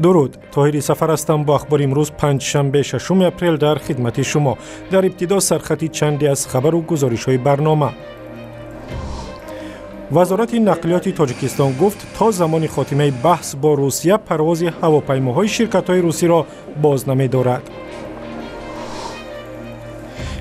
Дуруд, Тоҳири Сафар ҳастам бо ахбори имрӯз панҷшанбе 6 апрел дар хидмати шумо. Дар ибтидо сархати чанде аз хабару гузоришҳои барнома. Вазорати нақлиёти Тоҷикистон гуфт, то замони хотимаи баҳс бо Русия парвози ҳавопаймоҳои ширкатҳои русиро боз намедорад.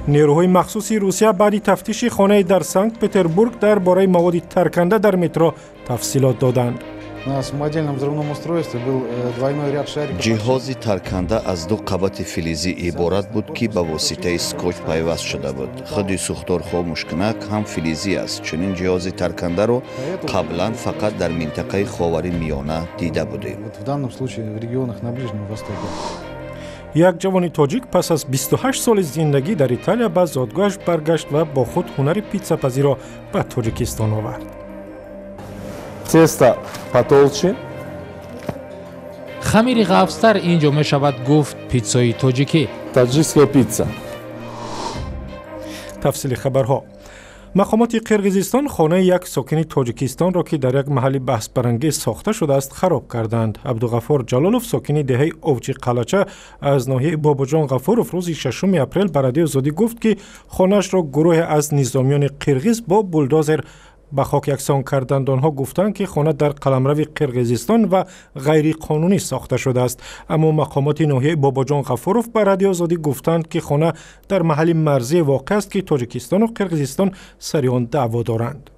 Нерӯҳои махсуси Русия баъди тафтиши хонае дар Санкт-Петербург дар бораи маводи тарканда дар метро тафсилот доданд. На самодельном взрывном устройстве был двойной ряд шариков. Ҷиҳози тарканда аз ду қабати филизӣ иборат буд, ки ба воситаи скотч пайваст шуда буд. Худи сӯхтор хомӯшкунак ҳам филизӣ аст. Чунин ҷиҳози таркандаро қаблан фақат дар минтақаи Ховари Миёна дида будем. Вот в данном случае в регионах на Ближнем Востоке. Як ҷавони тоҷик пас аз 28 соли зиндагӣ дар Италия ба зодгоҳаш баргашт ва бо худ ҳунари питсапазиро ба Тоҷикистон овард. Тесто потолще. Хамири ғафзтар, ин ҷо мешавад гуфт, питсои тоҷикӣ. Таджикская пицца. Тафсили хабарҳо. Мақомоти Қирғизистон хонаи як сокини Тоҷикистонро, ки дар як маҳалли баҳсбарангез сохта шудааст, хароб карданд. Абдуғаффор Ҷалолов, сокини деҳаи Овчи Қалача аз ноҳияи Бобоҷон Ғафуров, рӯзи 6 апрел ба Радиои Озодӣ гуфт, ки хонаашро гурӯҳе аз низомиёни қирғиз бо булдозер ба хок яксон карданд. Онҳо гуфтанд, ки хона дар қаламрави Қирғизистон ва ғайриқонунӣ сохта шудааст. Аммо мақомоти ноҳияи Бобоҷон Ғафуров ба Радиои Озодӣ гуфтанд, ки хона дар маҳалли марзие воқеъ аст, ки Тоҷикистону Қирғизистон сари он даъво доранд.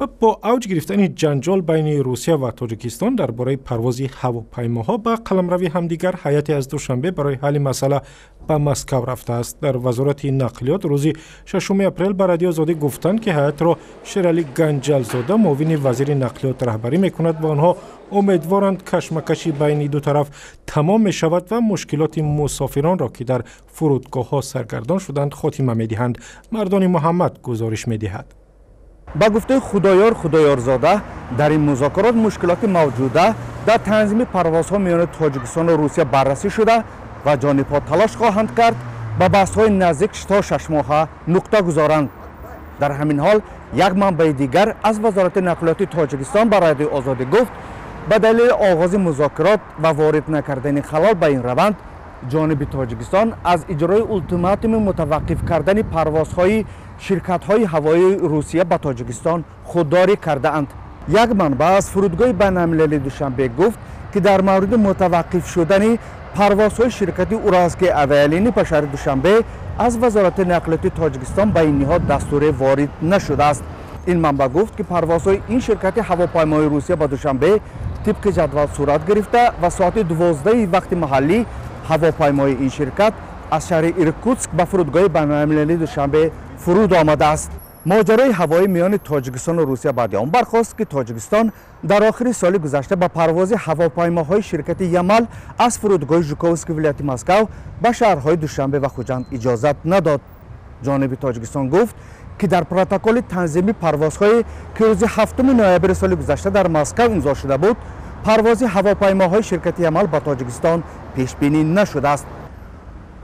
Ва бо авҷ гирифтани ҷанҷол байни Русия ва Тоҷикистон дар бораи парвози ҳавопаймоҳо ба қаламрави ҳамдигар, ҳайате аз Душанбе барои ҳалли масъала ба Москав рафтааст. Дар Вазорати нақлиёт рӯзи 6 апрел ба Радиои Озодӣ гуфтанд, ки ҳайатро Шералӣ Ганҷалзода, муовини вазири нақлиёт, раҳбарӣ мекунад ва онҳо умедворанд, кашмакаши байни ду тараф тамом мешавад ва мушкилоти мусофиронро, ки дар фурудгоҳҳо саргардон шуданд, хотима медиҳанд. Мардони Муҳаммад гузориш медиҳад. Ба гуфтаи Худоёр Худоёрзода, дар ин музокирот мушкилоти мавҷуда дар танзими парвозҳо миёни Тоҷикистону Русия баррасӣ шуда ва ҷонибҳо талош хоҳанд кард, ба баҳсҳои наздик то 6 моҳа нуқта гузоранд. Дар ҳамин ҳол, як манбаи дигар аз Вазорати нақлиёти Тоҷикистон ба Радиои Озодӣ гуфт, ба далели оғози музокирот ва ворид накардани халал ба ин раванд, ҷониби Тоҷикистон аз иҷрои ултиматуми мутаваққиф кардани парвозҳои ширкатҳои ҳавоии Русия ба Тоҷикистон худдорӣ кардаанд. Як манбаъ аз фурудгоҳи байналмилалии Душанбе гуфт, ки дар мавриди мутаваққиф шудани парвозҳои ширкати Уральские авиалинии ба шаҳри Душанбе аз Вазорати нақлиёти Тоҷикистон ба ин ниҳод дастуре ворид нашудааст. Ин манбаъ гуфт, ки парвозҳои ин ширкати ҳавопаймои Русия ба Душанбе тибқи ҷадвал сурат гирифта ва соати 12 вақти маҳаллӣ ҳавопаймои ин ширкат аз шаҳри Иркутск ба фурудгоҳи байналмилалии Душанбе фуруд омадааст. Моҷарои ҳавоӣ миёни Тоҷикистону Русия баъди он бархост, ки Тоҷикистон дар охири соли гузашта ба парвози ҳавопаймоҳои ширкати Ямал аз фурудгоҳи Жуковский вилояти Москав ба шаҳрҳои Душанбе ва Хуҷанд иҷозат надод. Ҷониби Тоҷикистон гуфт, ки дар протоколи танзими парвозҳое, ки рӯзи 7 ноябри соли гузашта дар Москав имзо шуда буд, парвози ҳавопаймоҳои ширкати Ямал ба Тоҷикистон пешбинӣ нашудааст.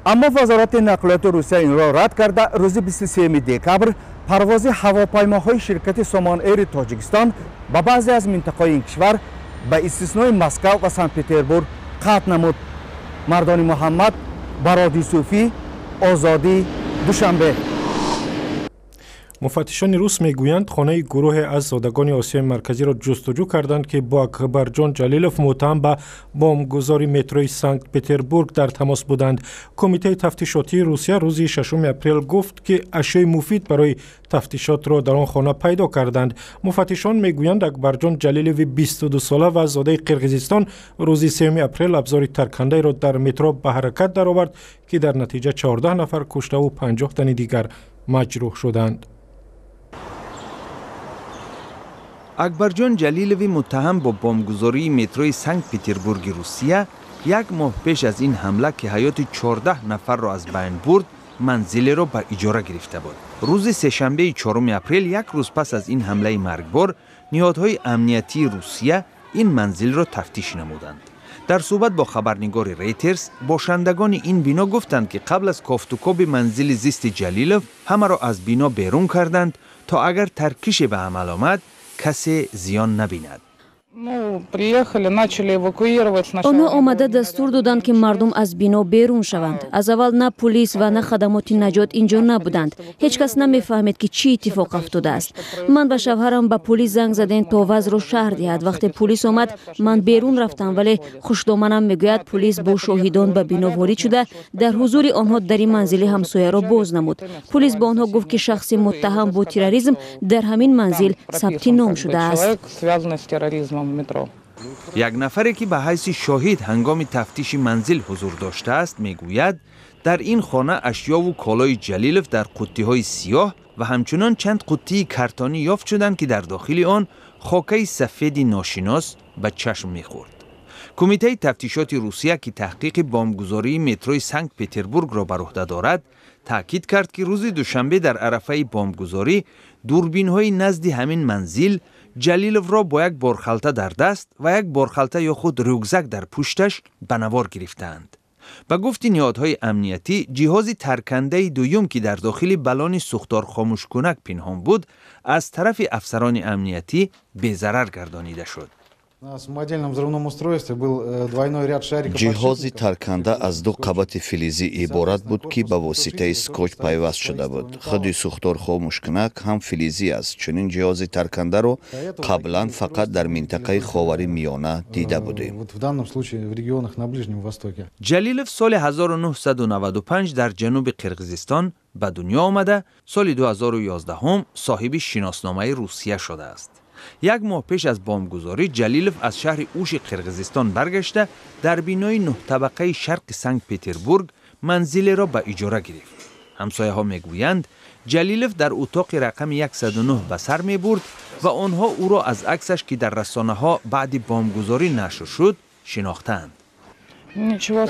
Аммо Вазорати нақлиёти Русия инро рад карда, рӯзи 23 декабр парвози ҳавопаймоҳои ширкати Сомон Эри Тоҷикистон ба баъзе аз минтақаҳои ин кишвар, ба истиснои Москав ва Санкт Петербург, қатъ намуд. Мардони Муҳаммад, Барод Юсуфӣ, Озодӣ, Душанбе. Муфаттишони рус мегӯянд, хонаи гурӯҳе аз зодагони Осиёи Марказиро ҷустуҷӯ карданд, ки бо Акбарҷон Ҷалилов, муттаҳам ба бомбгузори метрои Санкт Петербург, дар тамос буданд. Кумитаи тафтишотии Русия рӯзи 6 апрел гуфт, ки ашёи муфид барои тафтишотро дар он хона пайдо карданд. Муфаттишон мегӯянд, Акбарҷон Ҷалилови 22сола ва зодаи Қирғизистон рӯзи 3 апрел абзори таркандаеро дар метро ба ҳаракат даровард, ки дар натиҷа 14 нафар куштаву 50 тани дигар маҷрӯҳ шуданд. Акбарҷон Ҷалилови муттаҳам бо бомбгузории метрои Санкт Петербурги Русия як моҳ пеш аз ин ҳамла, ки ҳаёти 14 нафарро аз байн бурд, манзилеро ба иҷора гирифта буд. Рӯзи сешанбеи 4 апрел, як рӯз пас аз ин ҳамлаи маргбор, ниҳодҳои амниятии Русия ин манзилро тафтиш намуданд. Дар суҳбат бо хабарнигори Рейтерс бошандагони ин бино гуфтанд, ки қабл аз кофтукоби манзили зисти Ҷалилов ҳамаро аз бино берун карданд, то агар таркише ба амал омад, касе зиён набинад. Онҳо омада дастур доданд, ки мардум аз бино берун шаванд. Аз аввал на пулис ва на хадамоти наҷот инҷо набуданд. Ҳеҷ кас намефаҳмид, ки чӣ иттифоқ афтодааст. Ман ва шавҳарам ба пулис занг задем, то вазъро шарҳ диҳад. Вақте пулис омад, ман берун рафтам, вале хушдоманам мегӯяд, пулис бо шоҳидон ба бино ворид шуда, дар ҳузури онҳо дари манзили ҳамсояро боз намуд. Пулис ба онҳо гуфт, ки шахси муттаҳам бо терроризм дар ҳамин манзил сабти ном шудааст. Як нафаре, ки ба ҳайси шоҳид ҳангоми тафтиши манзил ҳузур доштааст, мегӯяд, дар ин хона ашёву колои Ҷалилов дар қуттиҳои сиёҳ ва ҳамчунон чанд қуттии картонӣ ёфт шуданд, ки дар дохили он хокаи сафеди ношинос ба чашм мехӯрд. Кумитаи тафтишоти Русия, ки таҳқиқи бомбгузории метрои Санкт-Петербургро бар уҳда дорад, таъкид кард, ки рӯзи душанбе дар арафаи бомбгузорӣ дурбинҳои назди ҳамин манзил Ҷалиловро бо як борхалта дар даст ва як борхалта ё худ рюкзак дар пушташ ба навор гирифтаанд. Ба гуфти ниҳодҳои амниятӣ, ҷиҳози таркандаи дуюм, ки дар дохили баллони сӯхторхомӯшкунак пинҳон буд, аз тарафи афсарони амниятӣ безарар гардонида шуд. Ҷиҳози тарканда аз ду қабати филизӣ иборат буд, ки ба воситаи скотч пайваст шуда буд. Худи сӯхторхомӯшкунак ҳам филизӣ аст. Чунин ҷиҳози таркандаро қаблан фақат дар минтақаи Ховари Миёна дида будем. Ҷалилов соли 1995 дар ҷануби Қирғизистон ба дунё омада, соли 2011 соҳиби шиносномаи Русия шудааст. Як моҳ пеш аз бомбгузорӣ Ҷалилов аз шаҳри Уши Қирғизистон баргашта, дар бинои нӯҳтабақаи шарқи Санкт-Петербург манзилеро ба иҷора гирифт. Ҳамсояҳо мегӯянд, Ҷалилов дар утоқи рақами 109 ба сар мебурд ва онҳо ӯро аз аксаш, ки дар расонаҳо баъди бомбгузорӣ нашр шуд, шинохтаанд.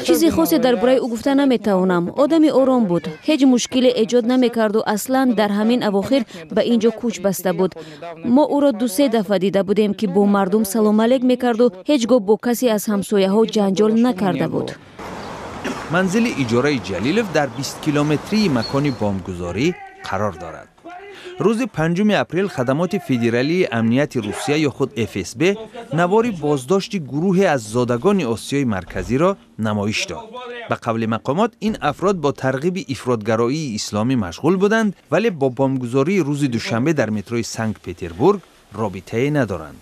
Чизи хосе дар бораи ӯ гуфта наметавонам. Одами ором буд, ҳеҷ мушкиле эҷод намекарду аслан дар ҳамин авохир ба ин ҷо кӯч баста буд. Мо ӯро ду-се дафъа дида будем, ки бо мардум салом алейк мекарду ҳеҷ гоҳ бо касе аз ҳамсояҳо ҷанҷол накарда буд. Манзили иҷораи Ҷалилов дар 20 километрии макони бомбгузорӣ қарор дорад. Рӯзи 5 апрел хадамоти федералии амнияти Русия ё худ ФСБ навори боздошти гурӯҳе аз зодагони Осиёи Марказиро намоиш дод. Ба қавли мақомот, ин афрод бо тарғиби ифротгароии исломӣ машғул буданд, вале бо бомбгузории рӯзи душанбе дар метрои Санкт-Петербург робитае надоранд.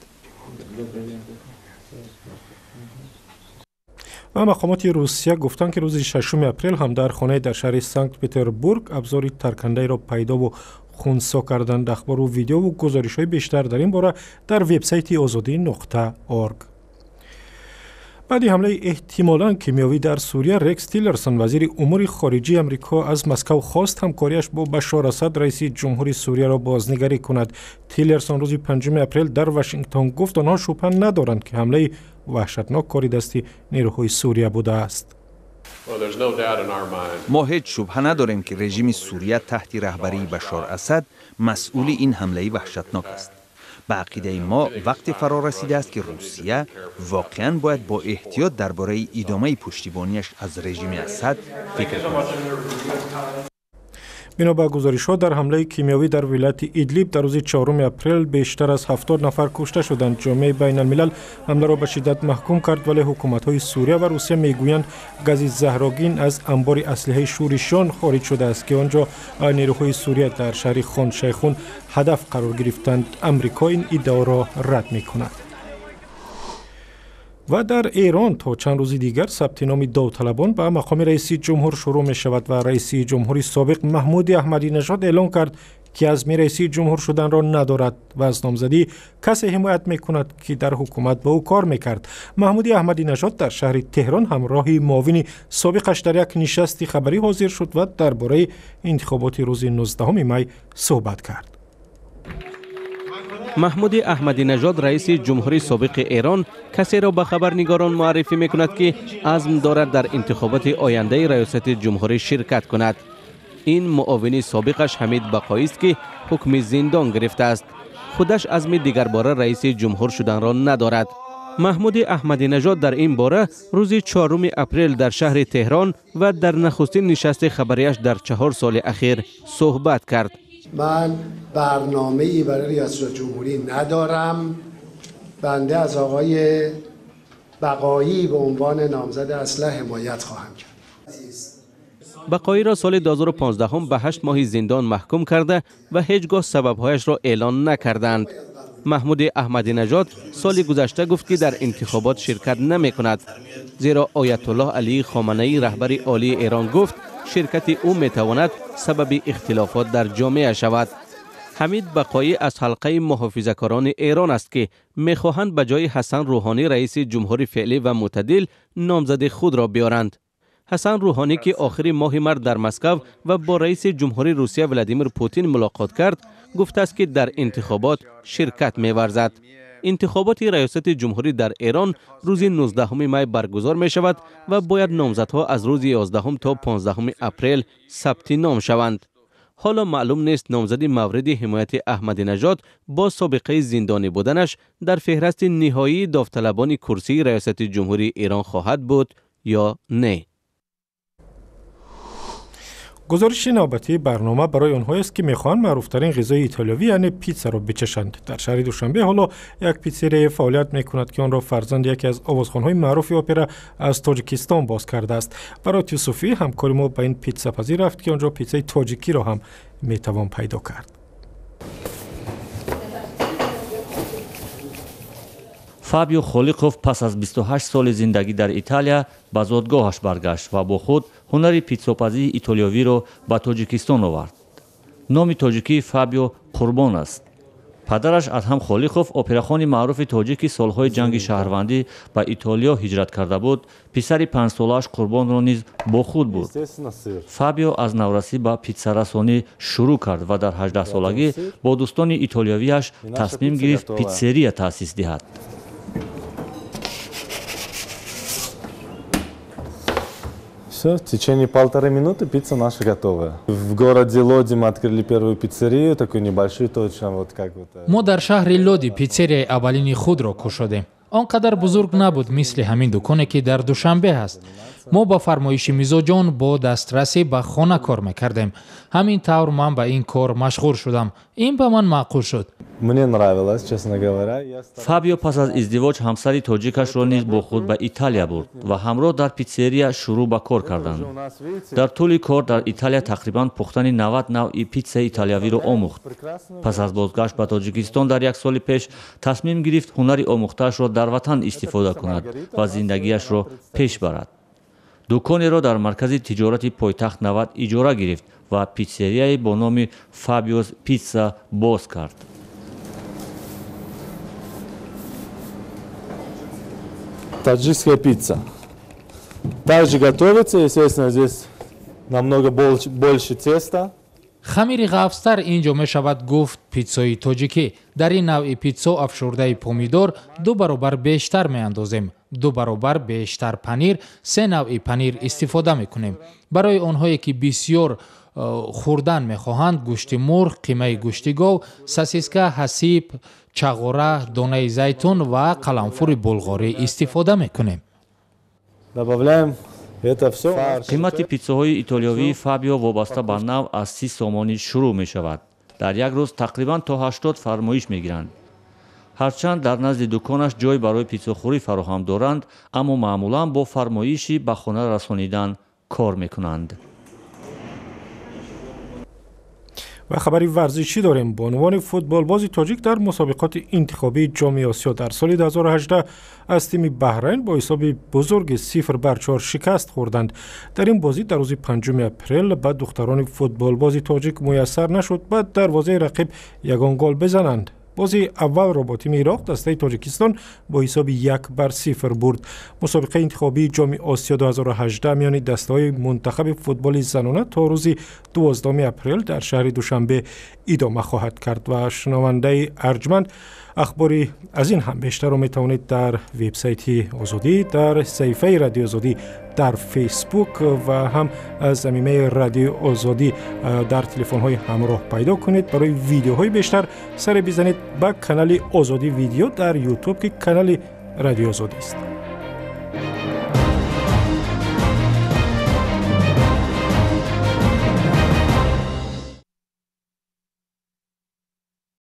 Ва мақомоти Русия гуфтанд, ки рӯзи 6 апрел ҳам дар хонаи дар шаҳри Санкт-Петербург абзори таркандаеро пайдову хунсо карданд. Ахбору видеову гузоришҳои бештар дар ин бора дар вебсайти озодӣ.орг. Баъди ҳамлаи эҳтимолан кимиёвӣ дар Сурия, Рекс Тиллерсон, вазири умури хориҷии Амрико, аз Москав хост ҳамкориаш бо Башор Асад, раиси ҷумҳури Сурияро бознигарӣ кунад. Тиллерсон рӯзи 5 апрел дар Вашингтон гуфт, онҳо шубҳа надоранд, ки ҳамлаи ваҳшатнок кори дасти нерӯҳои Сурия будааст. Мо ҳеҷ шубҳа надорем, ки режими Сурия таҳти раҳбарии Башор Асад масъули ин ҳамлаи ваҳшатнок аст. Ба ақидаи мо, вақте фаро расидааст, ки Русия воқеан бояд бо эҳтиёт дар бораи идомаи пуштибониаш аз режими Асад фикр кунад. Бино ба гузоришҳо, дар ҳамлаи кимиёвӣ дар вилояти Идлиб дар рӯзи 4 апрел бештар аз 70 нафар кушта шуданд. Ҷомеаи байналмилал ҳамларо ба шиддат маҳкум кард, вале ҳукуматҳои Сурия ва Русия мегӯянд, гази заҳрогин аз анбори аслиҳаи шӯришон хориҷ шудааст, ки он ҷо нерӯҳои Сурия дар шаҳри Хон Шайхун ҳадаф қарор гирифтанд. Амрико ин иддаоро рад мекунад. Ва дар Эрон то чанд рӯзи дигар сабти номи довталабон ба мақоми раиси ҷумҳур шурӯъ мешавад ва раиси ҷумҳури собиқ Маҳмуди Аҳмадинажод эълон кард, ки азми раиси ҷумҳур шуданро надорад ва аз номзадӣ касе ҳимоят мекунад, ки дар ҳукумат ба ӯ кор мекард. Маҳмуди Аҳмадинажод дар шаҳри Теҳрон ҳамроҳи муовини собиқаш дар як нишасти хабарӣ ҳозир шуд ва дар бораи интихоботи рӯзи 19 май суҳбат кард. Маҳмуди Аҳмадинажод, раиси ҷумҳури собиқи Эрон, касеро ба хабарнигорон муаррифӣ мекунад, ки азм дорад дар интихоботи ояндаи раёсати ҷумҳурӣ ширкат кунад. Ин муовини собиқаш Ҳамид Бақоист, ки ҳукми зиндон гирифтааст. Худаш азми дигарбора раиси ҷумҳур шуданро надорад. Маҳмуди Аҳмадинажод дар ин бора рӯзи 4 апрел дар шаҳри Теҳрон ва дар нахустин нишасти хабарияш дар 4 соли ахир суҳбат кард. من برنامه‌ای برای ریاست جمهوری ندارم. بنده از آقای بقایی به عنوان نامزد اصلح حمایت خواهم کرد. بقایی را سال 2015 به 8 ماه زندان محکوم کرده و هیچگاه سببهایش را اعلان نکردند. محمود احمدی نژاد سال گذشته گفت که در انتخابات شرکت نمی کند، زیرا آیت الله علی خامنه ای رهبر عالی ایران گفت شرکت او می تواند سبب اختلافات در جامعه شود. حمید بقایی از حلقه محافظه‌کاران ایران است که می‌خواهند به جای حسن روحانی رئیس جمهور فعلی و معتدل نامزد خود را بیارند. حسن روحانی که آخر ماه مارس در مسکو و با رئیس جمهوری روسیه ولادیمیر پوتین ملاقات کرد، گفته است که در انتخابات شرکت می‌ورزد. انتخابات ریاست جمهوری در ایران روز 19 می برگزار می شود و باید نامزدها از روز 11 تا 15 اپریل ثبت نام شوند. حالا معلوم نیست نامزد مورد حمایت احمدی نژاد با سابقه زندانی بودنش در فهرست نهایی داوطلبان کرسی ریاست جمهوری ایران خواهد بود یا نه. گزارش نوبتی برنامه برای آنهایی است که میخواهند معروفترین غذای ایتالیایی یعنی پیتزا را بچشند. در شهر دوشنبه حالا یک پیتزریای فعالیت میکند که آن را فرزند یکی از آوازخوان‌های معروف اپرا از تاجیکستان باز کرده است. برات یوسفی همکار ما به این پیتزا پزی رفت که آنجا پیتزای تاجیکی را هم میتوان پیدا کرد. فابیو خالیقوف پس از 28 سال زندگی در ایتالیا به زادگاهش برگشت و با خود هنر پیتزاپزی ایتالیایی را به تاجیکستان آورد. نام تاجیکی فابیو قربان است. پدرش ادهم خالیقوف اپراخوان معروف تاجیکی سالهای جنگ شهروندی به ایتالیا هجرت کرده بود، پسر 5 سالش قربان را نیز با خود برد. فابیو از نورسی به پیتزا رسانی شروع کرد و در 18 سالگی با دوستان ایتالیایی‌اش تصمیم گرفت پیتزریا تأسیس دهد. Все, в течение 1,5 минуты пицца наша готова. В городе Лоди мы открыли первую пиццерию, такую небольшую точно, вот как вот. Мо дар шаҳри Лоди пиццерияи аввалини худро кушодем. Он қадар бузург набуд, мисли ҳамин дуконе ки дар Душанбе ҳаст. Мо ба фармоиши мизоҷон бо дастрасӣ ба хона кор мекардем. Ҳамин тавр ман ба ин кор машғул шудам. Ин ба ман маъқул шуд. Мне нравилось, честно говоря. Фабио пас аз издивоҷ ҳамсари тоҷикашро низ бо худ ба Италия бурд ва ҳамроҳ дар питсерия шурӯъ ба кор карданд. Дар тӯли кор дар Италия тақрибан пухтани 90 навъи питсаи италиявиро омӯхт. Пас аз бозгашт ба Тоҷикистон дар як соли пеш тасмим гирифт ҳунари омӯхтаашро дар ватан истифода кунад ва зиндагиашро пеш барад. Дуконеро дар маркази тиҷорати пойтахт 90 иҷора гирифт ва питсерияе бо номи Фабиос Питса боз кард. Таджикская пицца. Также готовится, естественно, здесь намного больше теста. Хамири ғафзтар инҷо мешавад гуфт питсои тоҷикӣ. Дар ин навъи питсо афшурдаи помидор 2 баробар бештар меандозем, 2 баробар бештар панир, 3 навъи панир истифода мекунем. Барои онҳое ки бисёр хӯрдан мехоҳанд, гӯшти мурғ, қимаи гӯшти гов, сосиска, ҳасиб, чағора, донаи зайтун ва қаламфури булғорӣ истифода мекунем. Добавляем это всё. Қимати питсоҳои итолиёвии Фабио вобаста ба навъ аз 30 сомонӣ шурӯъ мешавад. Дар як рӯз тақрибан то 80 фармоиш мегиранд. Ҳарчанд дар назди дуконаш ҷой барои питсохӯрӣ фароҳам доранд, аммо маъмулан бо фармоиши ба хона расонидан кор мекунанд. و خبری ورزشی داریم. بانوان فوتبالباز تاجیک در مسابقات انتخابی جام آسیا در سال 2018 از تیم بحرین با حساب بزرگ 0-4 شکست خوردند. در این بازی در روز 5 اپریل به دختران فوتبالباز تاجیک میسر نشد به دروازه رقیب یگان گل بزنند. بازی اول را با تیم عراق دسته تاجیکستان با حساب 1-0 برد. مسابقه انتخابی جام آسیا 2018 میان دسته‌های منتخب فوتبال زنانه تا روز 12 اپریل در شهر دوشنبه ادامه خواهد کرد. و شنونده ارجمند، اخباری از این هم بیشتر رو میتوانید در وبسایت آزادی، در صفحه رادیو آزادی در فیسبوک و هم از ضمیمه رادیو آزادی در تلفن‌های همراه پیدا کنید. برای ویدیوهای بیشتر سر بزنید به کانال آزادی ویدیو در یوتیوب که کانال رادیو آزادی است.